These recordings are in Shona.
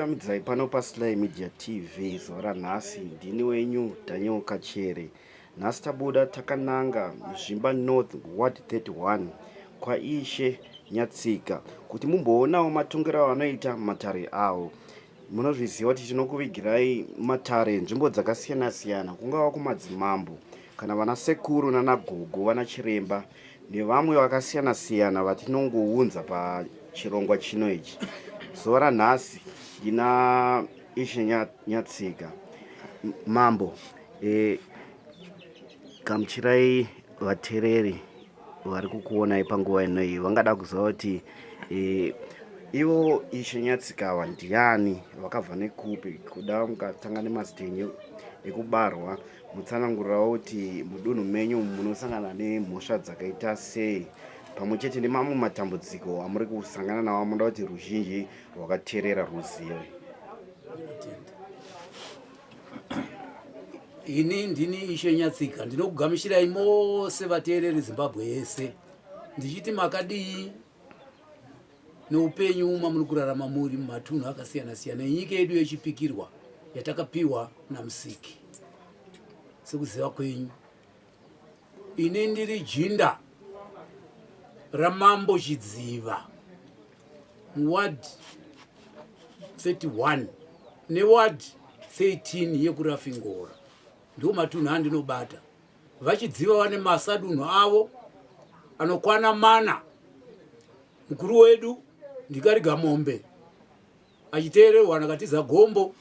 Tinokuchingamidzai pano paSly Media TV zuva ranhasi. Ndini wenyu Daniel Kachere. Nhasi tabuda takananga Zvimba North Ward 31 kwaIshe Nyatsika kuti mumboonawo matongero avanoita matare avo. Munozviziva kuti tinokuvigirai matare enzvimbo dzakasiyana siyana kungava kumadzimambo kana vana sekuru nana gogo vana chiremba nevamwe vakasiyana siyana vatinongounza pachirongwa chino ichi. Zuva ranhasi ndina Ishe Nyatsika mambo e, gamuchirai vatereri vari kukuonai panguva ino iyi vangada kuziva kuti e, ivo Ishe Nyatsika ava ndiani vakabva nekupi kuda mukatanga nemazita enyu ekubarwa mutsanangurirawo kuti mudunhu menyu munosangana nemhosva dzakaita sei pamwe chete nemamwe matambudziko amuri kusangana nawo amunoda kuti ruzhinji rwakaterera rwuzive. Ini ndini Ishe Nyatsika, ndinokugamuchirai mose vateereri Zimbabwe yese ndichiti makadii neupenyu mamuri kurarama muri mumatunhu akasiyana siyana enyika yedu yechipikirwa yatakapiwa naMusiki. Sekuziva kwenyu, ini ndiri jinda raMambo Chidziva muward 31 neward 13 yekuRafingora, ndiwo matunhu andinobata. VaChidziva vane masadunhu avo anokwana mana. Mukuru wedu ndiKarigamombe achiteererwa naKatiza Gombo,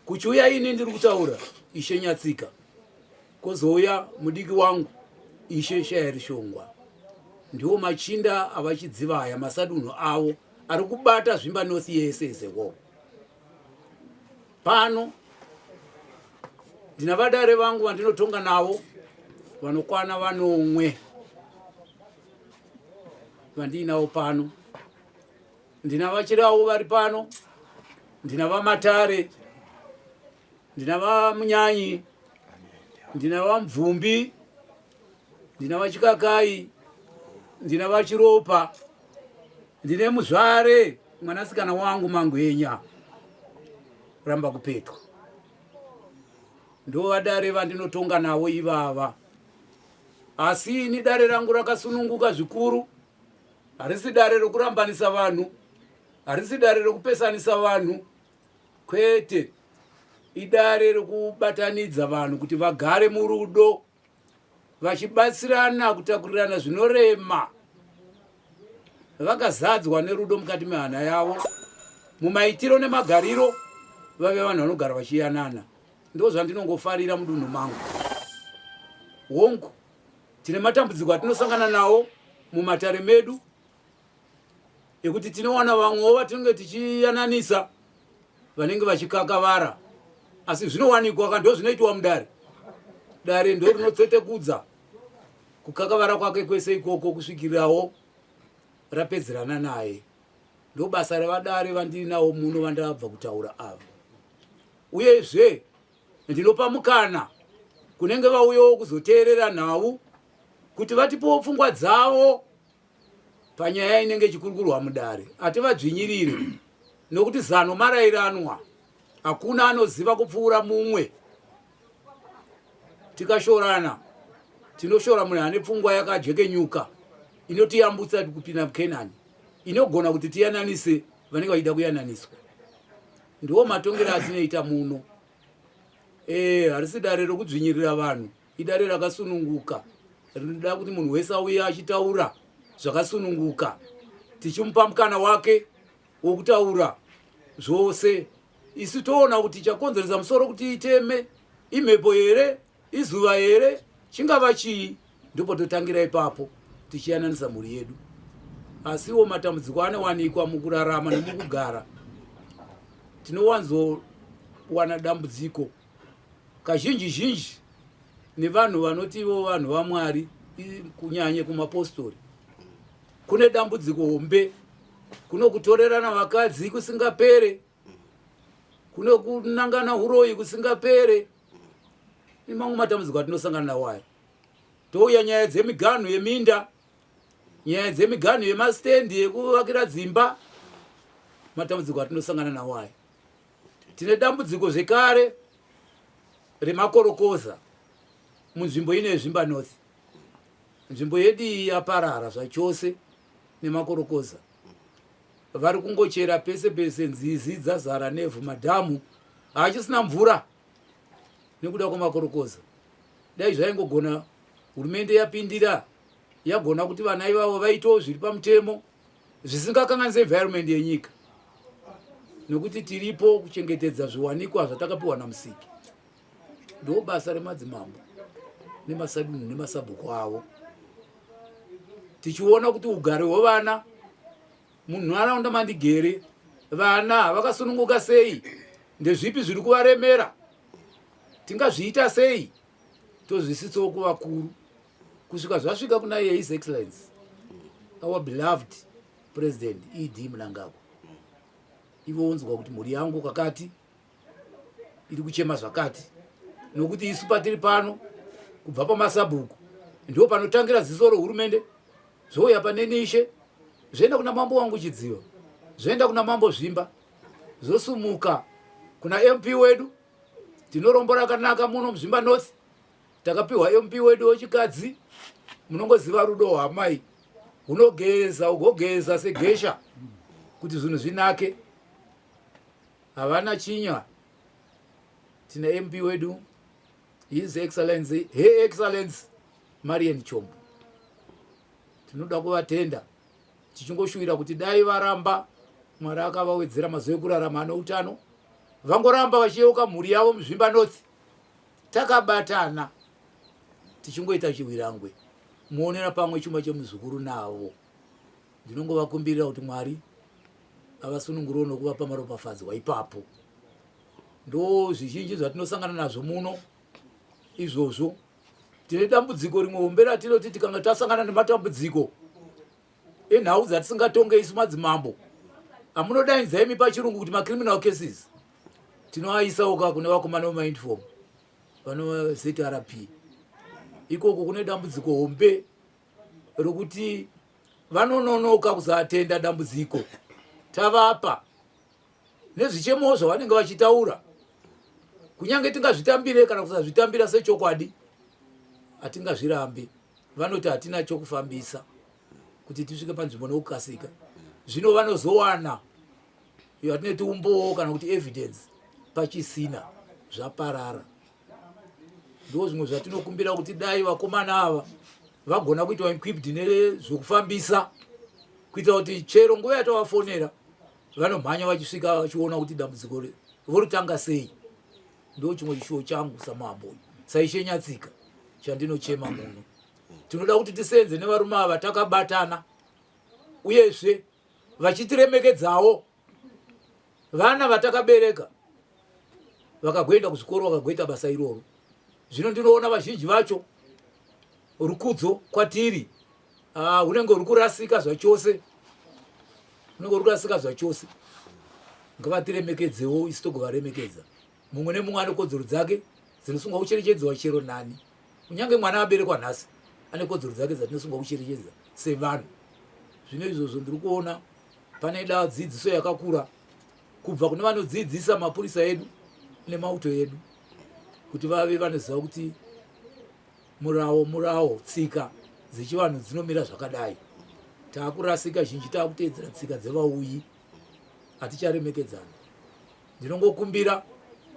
kuchiuya ini ndiri kutaura Ishe Nyatsika, kozouya mudiki wangu Ishe Shayarishongwa. Ndiwo machinda aVaChidziva aya, masadunhu avo ari kubata Zvimba North yese as a whole. Pano ndina vadare vangu vandinotonga navo vanokwana vanomwe vandiinawo pano. Ndina vaChirau vari pano, ndina vaMatare, ndina vaMunyanyi, ndina vaMbvumbi, ndina vaChikakai, ndina vaChiropa, ndine muzvare mwanasikana wangu Mangwenya ramba kupetwa. Ndovadare vandinotonga navo ivava, asi ini dare rangu rakasununguka zvikuru. Harisi dare rokurambanisa vanhu, harisi dare rokupesanisa vanhu, kwete. Idare rokubatanidza vanhu kuti vagare murudo vachibatsirana kutakurirana zvinorema, vakazadzwa nerudo mukati mehana yavo, mumaitiro nemagariro, vave vanhu vanogara vachiyanana. Ndo zvandinongofarira mudunhu mangu. Hongu, tine matambudziko atinosangana nawo mumatare medu ekuti tinowana vamwewo vatinenge tichiyananisa vanenge vachikakavara, asi zvinowanikwa ka ndo zvinoitwa mudare. Dare ndo rinotsetekudza kukakavara kwake kwese ikoko kusvikirawo rapedzerana naye. Ndo basa revadare vandinawo muno vandabva kutaura ava. Uyezve ndinopa mukana kunenge vauyawo kuzoteerera nhau kuti vatipewo pfungwa dzavo panyaya inenge ichikurukurwa mudare. Hativadzvinyirire nokuti zano marairanwa, hakuna anoziva kupfuura mumwe. Tikashorana tinoshora munhu ane pfungwa yakajekenyuka inotiyambutsa kupinda muKenani, inogona kuti tiyananise vanenge vachida kuyananiswa. Ndiwo matongero atinoita muno. Eh, harisi dare rokudzvinyirira vanhu, idare rakasununguka rinoda kuti munhu wese auye achitaura zvakasununguka, tichimupa mukana wake wokutaura zvose. Isu toona kuti chakonzeresa musoro kuti iteme imhepo here, izuva here, chingava chii, ndipo totangira ipapo tichiyananisa mhuri yedu. Asiwo matambudziko anowanikwa mukurarama nemukugara, tinowanzowana dambudziko kazhinji zhinji nevanhu vanoti ivo vanhu vaMwari, kunyanye kumapostori kune dambudziko hombe, kunokutorerana vakadzi kusingapere, kune kunangana uroyi kusingapere, nemamwe matambudziko atinosangana nawo aya. Touya nyaya dzemiganhu yeminda, nyaya dzemiganhu yemastendi ekuvakira dzimba, matambudziko atinosangana nawo aya. Tine dambudziko zvekare remakorokoza munzvimbo ino yeZvimba North. Nzvimbo yedu iyi yaparara zvachose nemakorokoza. Vari kungochera pese pese, nzizi dzazara nevhu, madhamu haachisina mvura nekuda kwemakorokoza. Dai zvaingogona hurumende yapindira yagona kuti vana ivavo vaitewo zviri pamutemo zvisingakanganise environment yenyika, nekuti tiripo kuchengetedza zviwanikwa zvatakapiwa naMusiki. Ndo basa remadzimambo nemasadunhu nemasabhuku avo, tichiona kuti ugare hwevana munharaunda mandigere, vana vakasununguka sei, ndezvipi zviri kuvaremera, tingazviita sei, tozvisitsawo kuvakuru kusvika zvasvika kuna iye His Excellence our beloved President ED Mnangagwa. Ivo onzwa kuti mhuri yangu kakati iri kuchema zvakati, nokuti isu patiri pano kubva pamasabhuku ndipo panotangira ziso rehurumende, zvouya pane nishe, zvoenda kuna mambo wangu Chidziva, zvoenda kuna mambo Zvimba, zvosumuka kuna MP wedu. Tino rombo rakanaka muno muZvimba North, takapiwa MP wedu wechikadzi. Munongoziva rudo hwamai hunogeza ugogeza segesha kuti zvinhu zvinake. Havana chinya. Tine MP wedu, His Excellency, Her Excellence Marian Chombo. Tinoda kuvatenda, tichingoshuwira kuti dai varamba Mwari akavawedzera mazuva ekurarama ane utano, vangoramba vachiyeuka mhuri yavo muZvimba North. Takabatana tichingoita chiwirangwe, muonera pamwe chuma chemuzukuru navo. Ndinongovakumbirira kuti Mwari avasunungurewo nokuvapa maropafadzwa ipapo. Ndo zvizhinji zvatinosangana nazvo muno izvozvo. Tine dambudziko rimwe hombe ratinoti tikanga tasangana nematambudziko enhau dzatisingatonge isu madzimambo, amunodainza imi pachirungu kuti macriminal cases, tinoaisawo ka kune vakomana vemauniform vano ZRP. Ikoko kune dambudziko hombe rokuti vanononoka kuzatenda dambudziko tavapa nezvichemowo zvavanenge vachitaura. Kunyange tingazvitambire kana kusazvitambira sechokwadi, hatingazvirambi. Vanoti hatina chokufambisa kuti tisvike panzvimbo nokukasika. Zvino vanozowana yatinoti umbowo kana kuti evidence pachisina, zvaparara. Ndo zvimwe zvatinokumbira kuti dai vakomana ava vagona kuitwa equipped nezvekufambisa, kuitira kuti chero nguva yatavafonera vanomhanya vachisvika, vachiona kuti dambudziko voritanga sei. Ndo chimwe chishuwo changu samambo, saIshe Nyatsika, chandinochema muno. Tinoda kuti tisenze nevarume ava takabatana, uyezve vachitiremekedzawo. Vana vatakabereka vakagoenda kuzvikoro, vakagoita basa iroro. Zvino ndinoona vazhinji vacho rukudzo kwatiri hunenge huri kurasika zvachose, hunenge huri kurasika zvachose. Ngavatiremekedzewo, isu togovaremekedza. Mumwe nemumwe ane kodzero dzake dzinosungwa kucherechedzwa, chero nani, kunyange mwana aberekwa nhasi ane kodzero dzake dzatinosungwa kucherechedza sevanhu. Zvino izvozvo ndiri kuona pane da dzidziso yakakura kubva kune vanodzidzisa mapurisa edu nemauto edu, kuti vave vanoziva kuti murawo murawo, tsika dzechivanhu dzinomira zvakadai. Taakurasika zhinji, taakuteedzera tsika dzevauyi, haticharemekedzana. Ndinongokumbira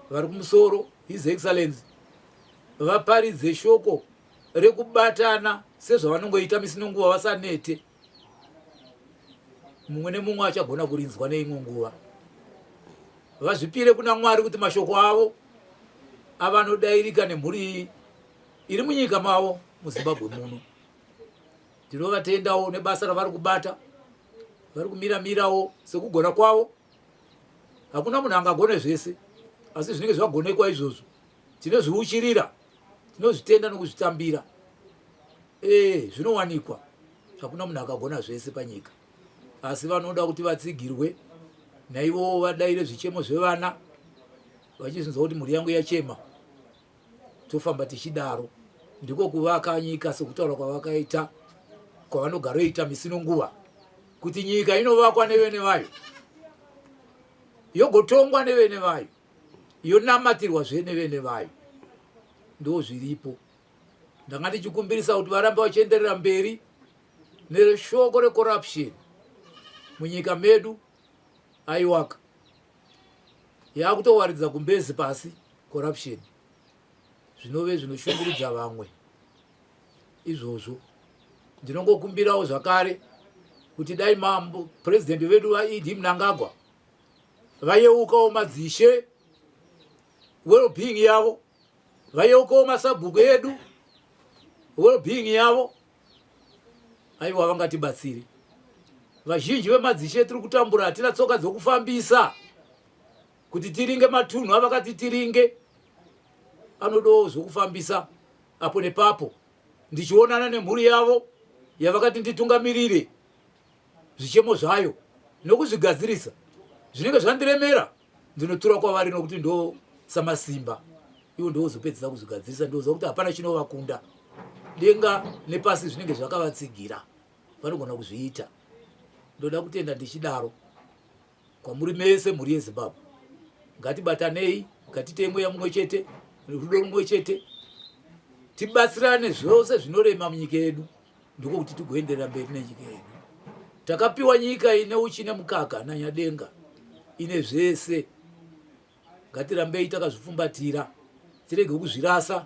vari kumusoro, His Excellence, vaparidze shoko rekubatana sezvavanongoita misi nenguva, vasanete. Mumwe nemumwe achagona kurinzwa neimwe nguva. Vazvipire kuna Mwari kuti mashoko avo avanodairika nemhuri iri munyika mavo muZimbabwe muno. Ndinovatendawo nebasa ravari kubata, vari kumira-mirawo sekugona kwavo. Hakuna munhu angagone zvese, asi zvinenge zvagonekwa izvozvo tinozviuchirira, tinozvitenda nokuzvitambira. Ee, zvinowanikwa, hakuna munhu akagona zvese panyika, asi vanoda kuti vatsigirwe naivowo, vadaire zvichemo zvevana vachizvinzwa kuti mhuri yangu yachema. Tofamba tichidaro, ndiko kuvaka nyika sekutaura kwavakaita, kwavanogaroita misi nonguva, kuti nyika inovakwa nevene vayo, yogotongwa nevene vayo. Yonamatirwa zvene vene vayo. Ndo zviripo. Ndanga ndichikumbirisa kuti varambe vachienderera mberi neshoko recorruption munyika medu. Aiwaka yakutowaridza gumbezi pasi corruption, zvinove zvinoshungurudza vamwe. Izvozvo ndinongokumbirawo zvakare kuti dai mambo president vedu vaED Mnangagwa vayeukawo madzishe well-being yavo, vayeukawo masabhuku edu well-being yavo. Aiwa, vangatibatsiri. Vazhinji vemadzishe tiri kutambura, hatina tsoka dzokufambisa kuti tiringe matunhu avakati tiringe. Anodawo zvokufambisa apo nepapo, ndichionana nemhuri yavo yavakati nditungamirire zvichemo zvayo nokuzvigadzirisa. Zvinenge zvandiremera ndinotura kwavari, nokuti ndo samasimba ivo ndozopedzisa kuzvigadzirisa. Ndoziva kuti hapana chinovakunda, denga nepasi zvinenge zvakavatsigira, vanogona kuzviita. Ndoda kutenda ndichidaro kwamuri mese, mhuri yeZimbabwe. Ngatibatanei, ngatitei mweya mumwe chete, rudo rumwe chete, tibatsirane zvose zvinorema munyika yedu, ndiko kuti tigoenderera mberi nenyika yedu. Takapiwa nyika ine uchi nemukaka naNyadenga, ine zvese. Ngatirambei takazvipfumbatira, tirege kuzvirasa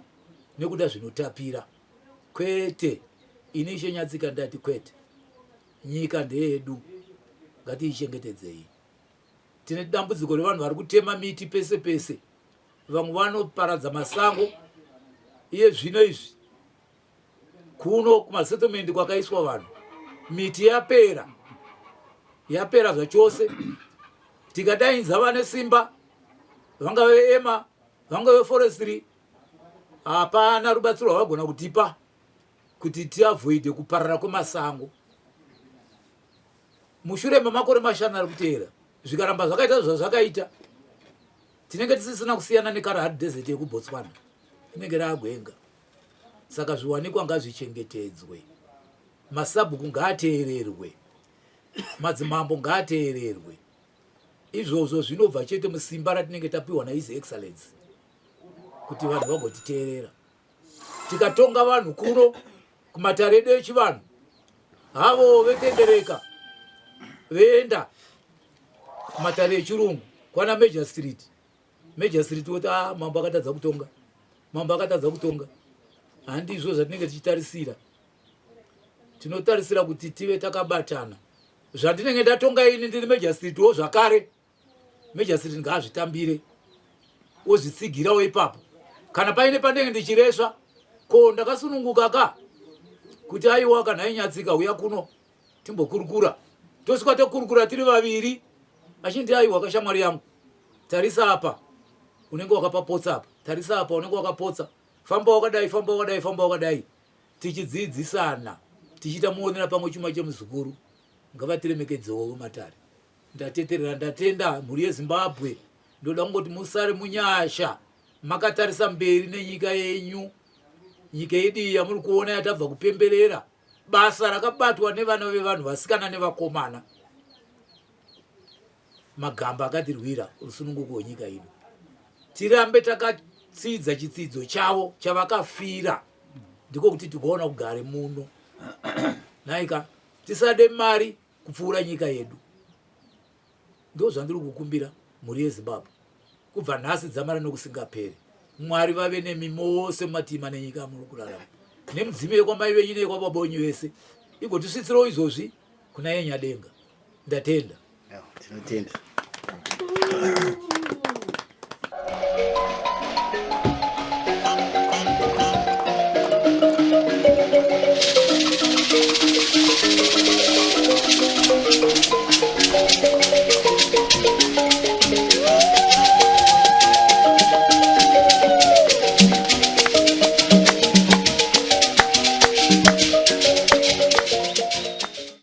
nekuda zvinotapira. Kwete, ini Ishe Nyatsika ndati kwete. Nyika ndeyedu, ngatiichengetedzei. Tine dambudziko revanhu vari kutema miti pese pese, vamwe vanoparadza masango. Iye zvino izvi kuno kumasettlement kwakaiswa vanhu, miti yapera, yapera zvachose. Tikadainza vane simba, vangave ema, vangave forestry, hapana rubatsiro rwavagona kutipa kuti tiavoide kuparara kwemasango. Mushure memakore 5 ari kuteera, zvikaramba zvakaita zvazvakaita, tinenge tisisina kusiyana neKalahari Desert yekuBotswana, inenge raagwenga. Saka zviwanikwa ngazvichengetedzwe, masabhuku ngaateererwe, madzimambo ngaateererwe. Izvozvo zvinobva chete musimba ratinenge tapiwa naHis Excellence kuti vanhu vagotiteerera. Tikatonga vanhu kuno kumatare edu echivanhu, havo vetendereka veenda kumatare echirungu kwana Major Street. Major Street woti, ah, mambo akatadza kutonga, mambo akatadza kutonga. Handizvo zvatinenge tichitarisira. Tinotarisira kuti tive takabatana. Zvandinenge ndatonga ini ndiri Major Street wo zvakare, Major Street ngaazvitambire, wozvitsigirawo ipapo. Kana paine pandenge ndichiresva, ko ndakasununguka ka kuti aiwa, kana ainyatsika uya kuno timbokurukura. Tosvika tokurukura tiri vaviri, achindi aiwa kashamwari yangu, tarisa apa unenge wakapapotsa, apa tarisa apa unenge wakapotsa, famba wakadai, famba wakadai, famba wakadai, tichidzidzisana, tichiita muonera pamwe chuma chemuzukuru. Ngavatiremekedzewo vematare. Ndateterera, ndatenda mhuri yeZimbabwe. Ndoda kungoti musare munyasha makatarisa mberi nenyika yenyu. Nyika yedu iyi yamuri kuona yatabva kupemberera, basa rakabatwa nevana vevanhu, vasikana nevakomana, magamba akatirwira rusununguko hwenyika ino. Tirambe takatsidza chitsidzo chavo chavakafira, ndiko kuti tigoona kugare muno. Nhaika, tisade mari kupfuura nyika yedu. Ndo zvandiri kukumbira mhuri yeZimbabwe kubva nhasi dzamara nokusingaperi. Mwari vave nemi mose mumatima nenyika muri kurarama, nemudzimu yekwamai venyu neyekwababa wenyu vese igotisvitsirawo izvozvi kuna yenyadenga. Ndatenda. Tinotenda.